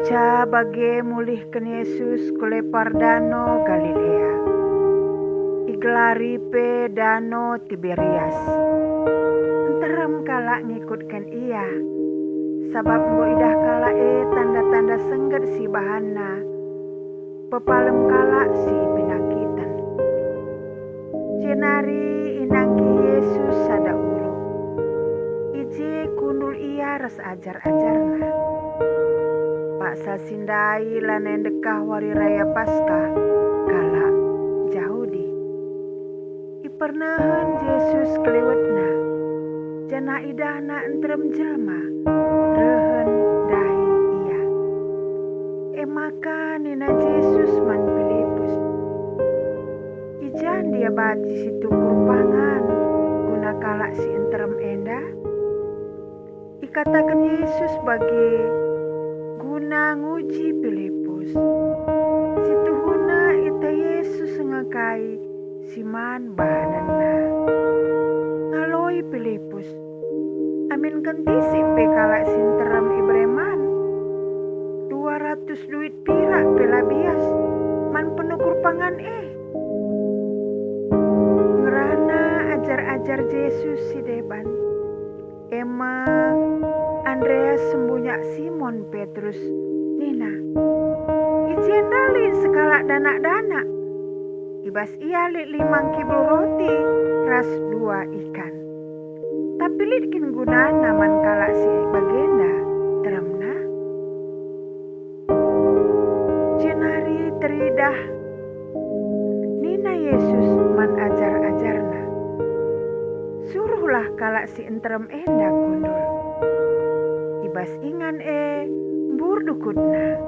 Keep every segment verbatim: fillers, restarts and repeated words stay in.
Ca bage mulihken Jesus ku lepar Dano Galilea, igelari pe Dano Tiberias. Nterem kalak ngikutken Ia, sabap enggo idah kalak e tanda-tanda sengget si ibahanNa, pepalem kalak si ipinakiten. Jenari inangkih Jesus sada uruk. I je kundul Ia ras ajar-ajarNa. Paksa si ndai lanai ndekah Wari Raya Paskah kalak Jahudi. Ipernehen Jesus keliwetNa, janah idahNa nterem jelma rehen ndahi Ia. E maka nina Jesus man Pilipus, "I ja ndia banci situkur pangan guna kalak si nterem enda?" Ikataken Jesus bage guna nguji Pilipus. Situhuna ieteh Jesus nge kai si man bahanenna. Ngaloi Pilipus, "Aminken tisik pe kalak si nterem ibere man? Dua ratus duit pirak pe la bias man penukur pangan e?" Ngerana ajar-ajar Jesus si deban, e me Andreas sembunyak Simon Petrus nina, "I jenda lit sekalak danak-danak. I bas ia lit lima ngkibul roti ras dua ikan. Tapi lit kin gunana man kalak si bagenda nteremna?" Jenari teridah, nina Jesus man ajar-ajarNa, "Suruhlah kalak si nterem enda kundul." I bas ingan e mbur dukutna.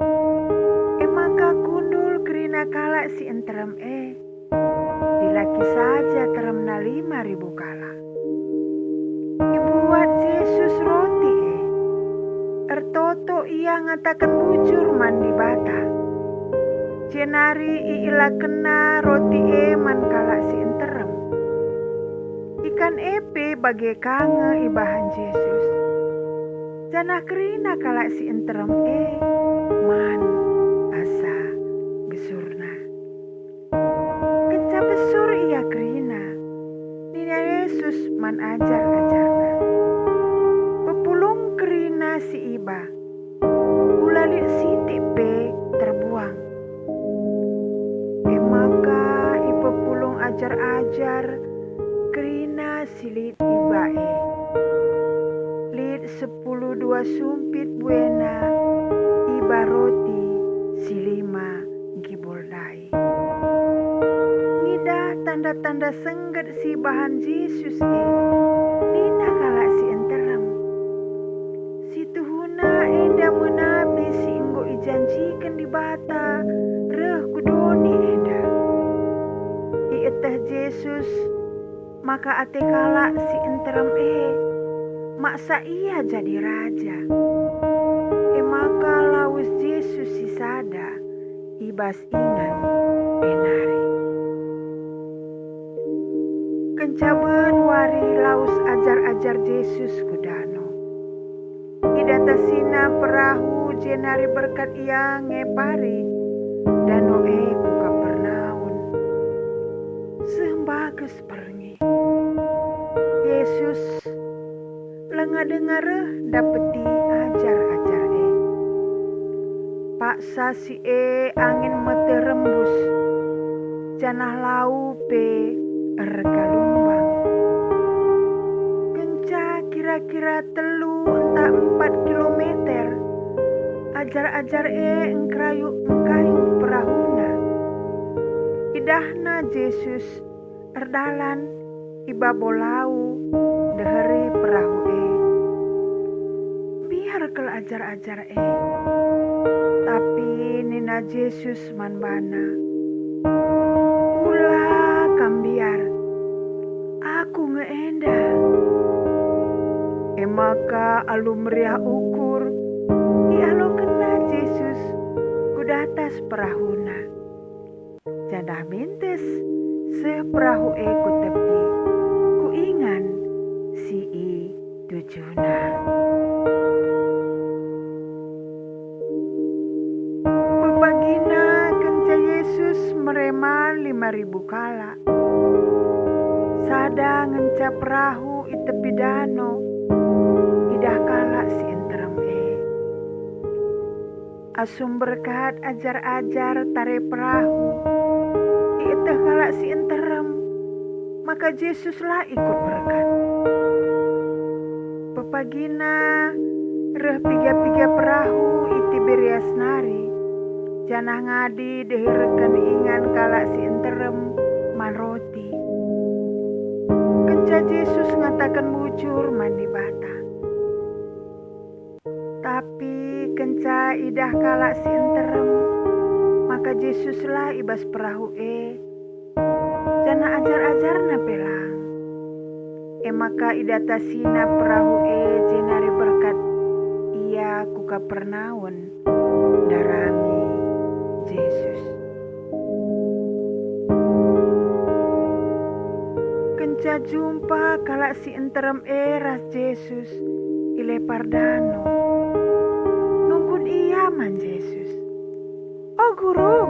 E maka kundul kerina kalak si nterem e. Dilaki saja teremna lima ribu kalak. Ibuat Jesus roti e. Ertoto Ia ngataken bujur man Dibata. Jenari ielakenNa roti e man kalak si nterem. Ikan e pe bage ka nge ibahan Jesus. Janah kerina kalak si nterem e man asa besurna. Kenca besur ia kerina, nina Jesus man ajar-ajarNa, "Pepulung kerina si iba, ula lit sitik pe terbuang." E maka ipepulung ajar-ajar kerina si lit iba e. Lit sepuluh dua sumpit buena iba roti si lima ngkibul ndai. Ngidah tanda-tanda sengget si ibahan Jesus e, nina kalak si nterem, "Situhuna enda me nabi si enggo ijanjiken Dibata reh ku doni enda." Ieteh Jesus maka ate kalak si nterem e maksa ia jadi raja. E maka lawes Jesus sisada i bas ingan e nari. Kenca ben wari lawes ajar-ajar Jesus ku dano. IdatasiNa perahu jenari berkat Ia ngepari dano e ku Kapernaum. Seh mbages perngi. Jesus langa denga reh ndapeti ajar-ajar e. Paksa si e angin meteh rembus, janah lau pe ergalumbang. Kenca kira-kira telu ntah empat kilometer, ajar-ajar e engkayu-engkayu perahuna. Idahna Jesus erdalan i babo lau ndeheri perahu e. Mbiar kal ajar-ajar e. Tapi nina Jesus man bana, "Ula kam mbiar, Aku nge enda." E maka alu meriah ukur ialokenna Jesus ku datas perahuna. Janah mintes seh perahu e ku tepi, ku ingan si itujuna. man lima ribu kalak. Sada ngenca perahu i tepi dano, idah kalak si nterem e. Asum berkat ajar-ajar tare perahu, ieteh kalak si nterem, maka Jesus la ikut berkat. Pepagina reh piga-piga perahu i Tiberias nari, janah ngadi deherken ingan kalak si nterem man roti. Kenca Jesus ngataken bujur man Dibata. Tapi kenca idah kalak si nterem, maka Jesus la i bas perahu e, janah ajar-ajarNa pe lang. E maka idatasina perahu e jenari berkat ia ku Kapernaum, ndarami Jesus. Kenca jumpa kalak si nterem e ras Jesus i lepar dano, nungkun ia man Jesus, "O Guru,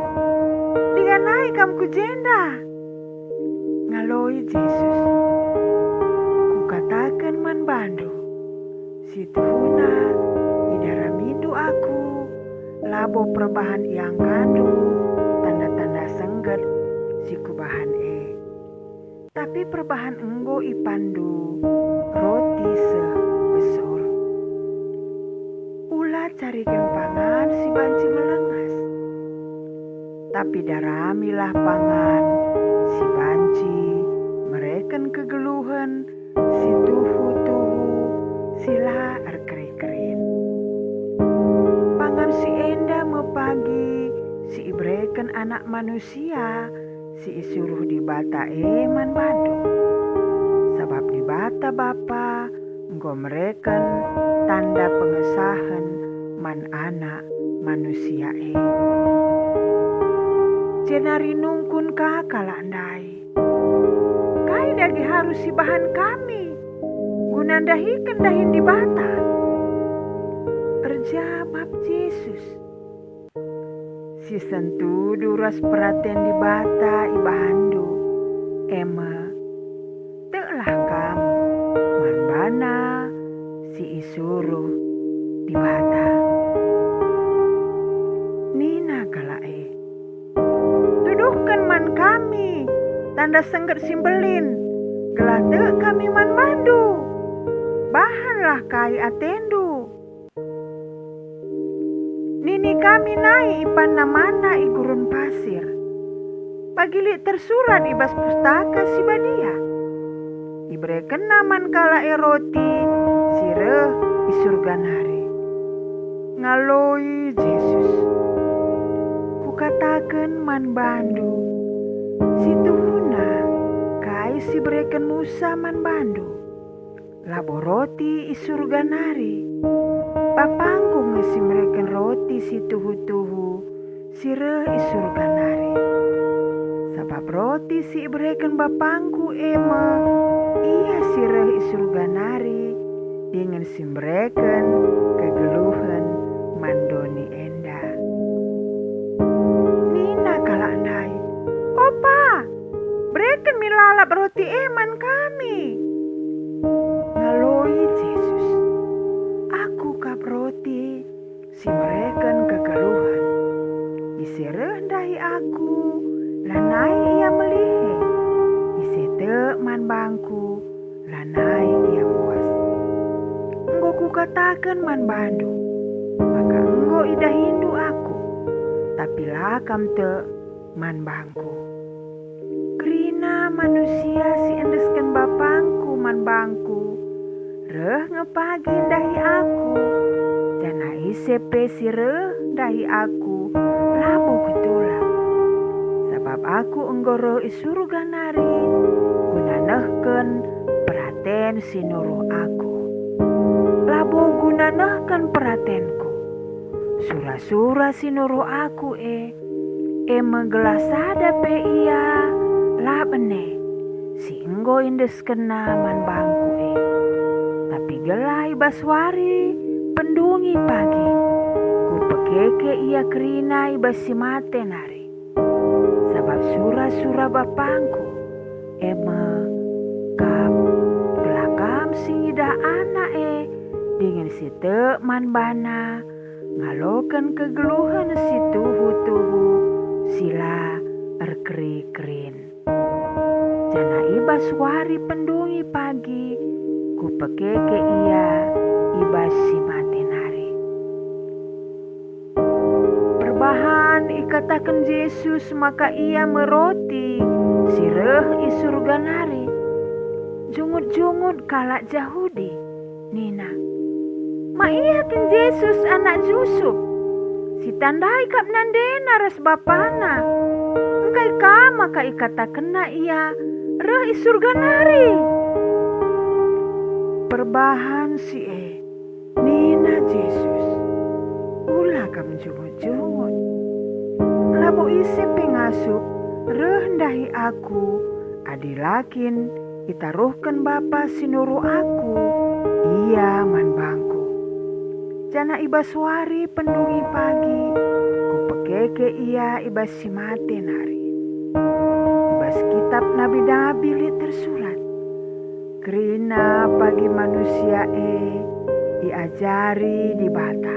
ndiganai Kam ku jenda?" Ngaloi Jesus, "Kukataken man bandu, si tuhuna idaramindu Aku, labo perbahan iangkandu tanda-tanda sengget si Kubahan e, tapi perbahan enggo ipanndu roti seh besur. Ula cariken pangan si banci melengas, tapi daramilah pangan si banci mereken kegeluhen si tuhu-tuhu si la erkeri-kerin. Pangan si enda me pagi si ibereken Anak Manusia si isuruh Dibata e man bandu. Sabap Dibata Bapa enggo mereken tanda pengesahen man Anak Manusia e." Jenari nungkun ka kalak ndai, "Kai dage harus sibahan kami guna ndahiken dahin Dibata?" Erjabap Jesus, "Si sentudu ras peraten Dibata ibahanndu, e me, 'Teklah kam man bana si isuruh Dibata.'" Nina kalak e, "Tuduhken man kami tanda sengget si mbelin, gelah tek kami man bandu. Bahanlah kai atendu." Nini kami nai ipanna manna i gurun pasir. Bagi lit tersurat i bas Pustaka Si Badia, iberekenna man kalak e roti si reh i Surga nari. Ngaloi Jesus, "Kukataken man bandu, si tuhuna kai si ibereken Musa man bandu. Labo roti i Surga nari. BapangKu nge si mereken roti si tuhu-tuhu si reh i Surga nari. Sabap roti si ibereken BapangKu e me Ia si reh i Surga nari dingen si mereken kegeluhen man doni enda." Nina kalak ndai, "O Pa, bereken min lalap roti e man kami." Ngaloi Jesus, "Aku kap roti si mereken kegeluhen. Ise reh ndahi Aku, lanai ia melihe. Ise tek man bangKu, lanai ia muas. Enggo Kukataken man bandu, maka enggo idahindu Aku, tapi la kam tek man bangKu. Kerina manusia si endesken BapangKu man bangKu, reh nge pagi ndahi Aku, janah ise pe si reh ndahi Aku labo kutulak. Sabap Aku enggo reh i Surga nari guna nehken peraten si nuruh Aku, labo guna nehken peratenKu. Sura-sura si nuruh Aku e, e me gelah sada pe ia la bene si enggo iendeskenna man bangKu e. Tapi gelah i bas wari pendungi pagi Kupekeke ia kerina i bas si mate nari. sabap sura-sura BapangKu, e me kap, gelah kam si ngidah Anak e dingen si tek man baNa ngaloken kegeluhen si tuhu-tuhu si la erkeri-kerin. Janah i bas wari pendungi pagi Kupekeke ia i bas si mate nari. Perbahan ikataken Jesus maka Ia me roti si reh i Surga nari. Jungut-jungut kalak Jahudi nina, "Ma ia kin Jesus anak Jusup, si tandai kap nandena ras bapana? Engkai ka maka ikatakenna ia reh i Surga nari?" Perbahan si e nina Jesus, "Ula kam jungut-jungut. Labo ise pe ngasup reh ndahi Aku adi la kin itaruhken Bapa si nuruh Aku ia man bangKu. Janah i bas wari pendungi pagi Kupekeke ia i bas si mate nari. I bas kitap nabi-nabi lit tersurat, 'Kerina pagi manusia e iajari Dibata.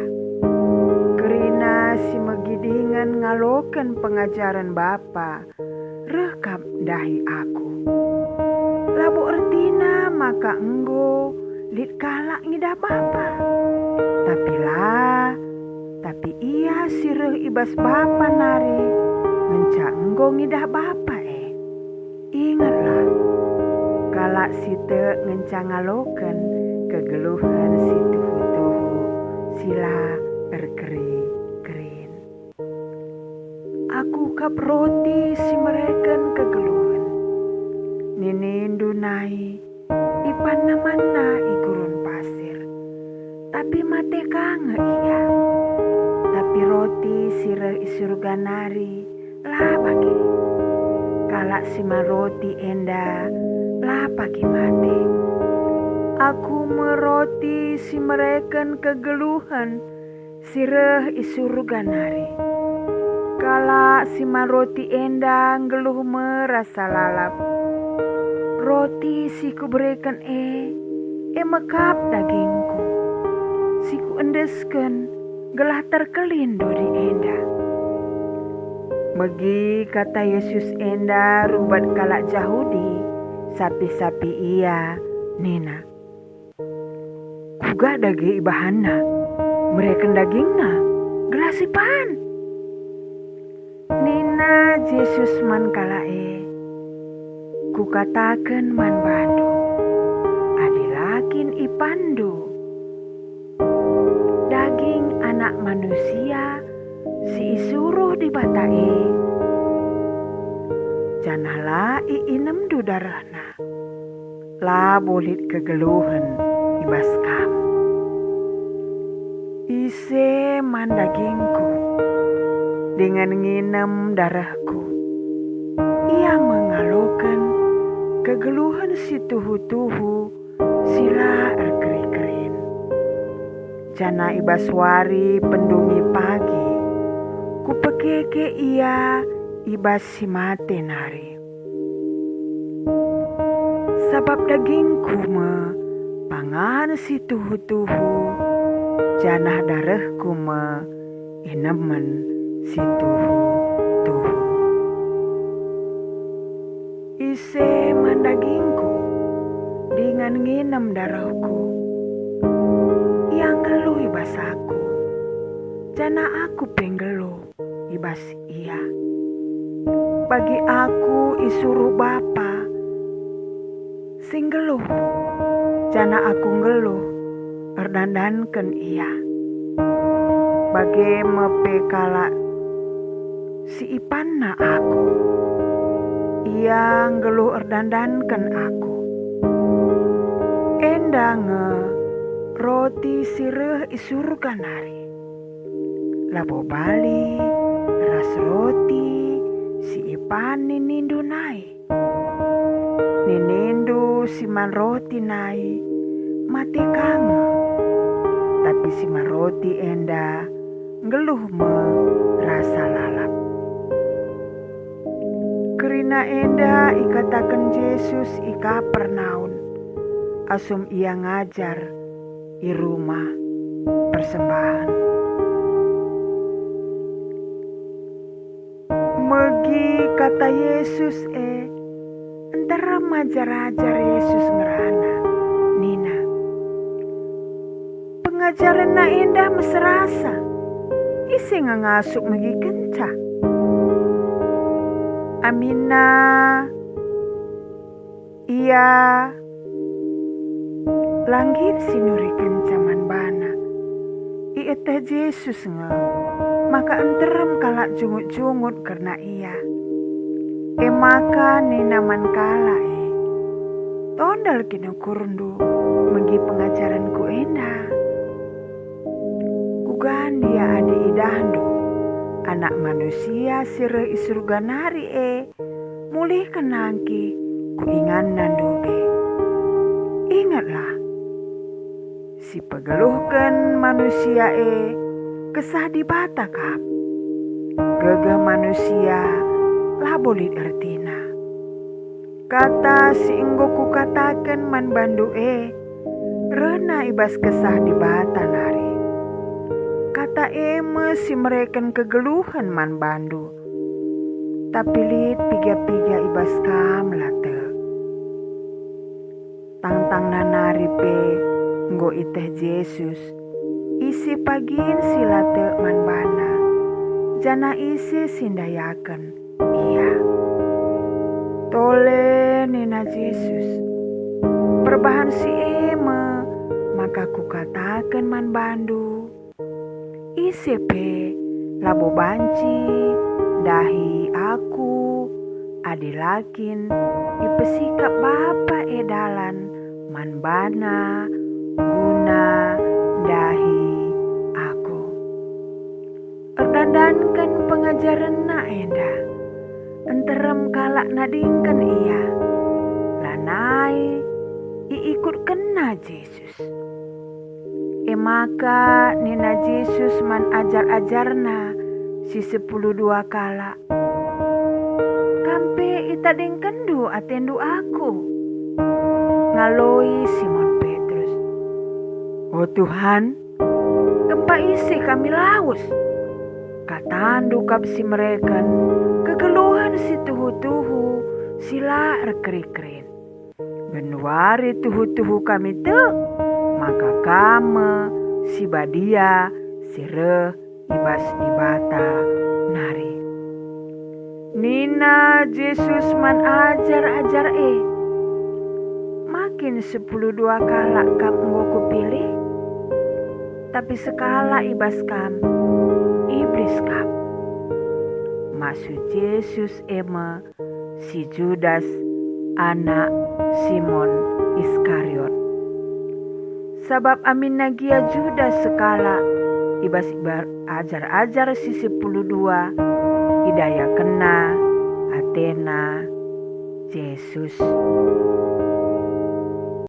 Kerina si megidingen ngaloken pengajaren Bapa reh kap ndahi Aku.' Labo ertina maka enggo lit kalak ngidah Bapa. Tapi la, tapi Ia si reh i bas Bapa nari ngenca enggo ngidah Bapa e. Ingetlah, kalak si tek ngenca ngaloken kegeluhen si tuhu-tuhu si la erkeri-kerin. Aku kap roti si mereken kegeluhen. Ninindu nai, ipanna manna i gurun pasir, tapi mate ka nge ia. Tapi roti si reh i Surga nari la bage. Kalak si man roti enda la pagi mate. Aku me roti si mereken kegeluhen si reh i Surga nari. Kalak si man roti enda nggeluh me rasa lalap. Roti si Kubereken e, e me kap dagingKu, si Kuendesken gelah terkelin dodi enda." Megi kata Jesus enda rubat kalak Jahudi, sapih-sapih ia nina, "Kuga dage ibahanNa mereken dagingNa gelah sipan?" Nina Jesus man kalak e, "Kukataken man bandu, adi la kin ipanndu daging Anak Manusia si isuruh Dibata e, janah la iinemndu darehNa, labo lit kegeluhen i bas kam. Ise man dagingKu dingen nginem darehKu, ia me ngaloken kegeluhen si tuhu-tuhu si la erkeri-kerin. Janah i bas wari pendungi pagi Kupekeke ia i bas si mate nari. Sabap dagingKu me pangan si tuhu-tuhu, janah darehKu me inemen si tuhu-tuhu. Ise man dagingKu dingen nginem darehKu, ia nggeluh i bas Aku, janah Aku pe nggeluh i bas ia. Bagi Aku isuruh Bapa si nggeluh, janah Aku nggeluh erdandanken ia. Bage me pe kalak si ipanna Aku, ia nggeluh erdandanken Aku. Enda nge roti si reh i Surga nari. Labo bali ras roti si ipan ninindu nai. Ninindu si man roti nai mate ka nge, tapi si man roti enda nggeluh me rasa lalap. Enda ikataken Jesus i Kapernaum, asum Ia ngajar i rumah persembahen. Megi kata Jesus e, nterem ajar-ajar Jesus ngerana, nina, "PengajarenNa enda meserasa. Ise nge ngasup megikenca? Aminna Ia la nggit si nurikenca man baNa." Ieteh Jesus nge maka nterem kalak jungut-jungut kerna Ia. E maka nina man kalak e, "Tondal kin ukurndu megi pengajarenKu enda? Kuga ndia adi idahndu Anak Manusia si reh i Surga nari e mulihken nangkih ku inganna ndube? Ingetlah, si pegeluhken manusia e Kesah Dibata kap. Gegeh manusia labo lit ertina. Kata si enggo Kukataken man bandu e rehna i bas Kesah Dibata nari. Kata e me si mereken kegeluhen man bandu. Tapi lit piga-piga i bas kam la tek." Tangtangna nari pe enggo ieteh Jesus ise pagin si la tek man baNa, janah ise si ndayaken Ia. "Tole," nina Jesus, "perbahan si e me maka Kukataken man bandu, ise pe labo banci ndahi Aku adi la kin ipesikap Bapa e dalan man bana guna ndahi Aku." Erdandanken pengajarenNa enda, nterem kalak nadingken Ia. Lanai iikutkenna Jesus. E maka nina Jesus man ajar-ajarNa si sepuluh dua kalak, "Kam pe itadingkenndu atendu Aku?" Ngaloi Simon Petrus, "O Tuhan, kempa ise kami lawes? KataNdu kap si mereken kegeluhen si tuhu-tuhu si la erkeri-kerin. Genduari tuhu-tuhu kami tek maka Kam me si badia si reh i bas Dibata nari." Nina Jesus man ajar-ajar e, "Ma kin sepuluh dua kalak kap enggo Kupilih? Tapi sekalak i bas kam, Iblis kap." Maksud Jesus e me si Judas, anak Simon Iskariot. Sabap aminna gia Judas sekalak i bas iba-, ajar-ajar si sepuluh dua, idayakenna atena Jesus.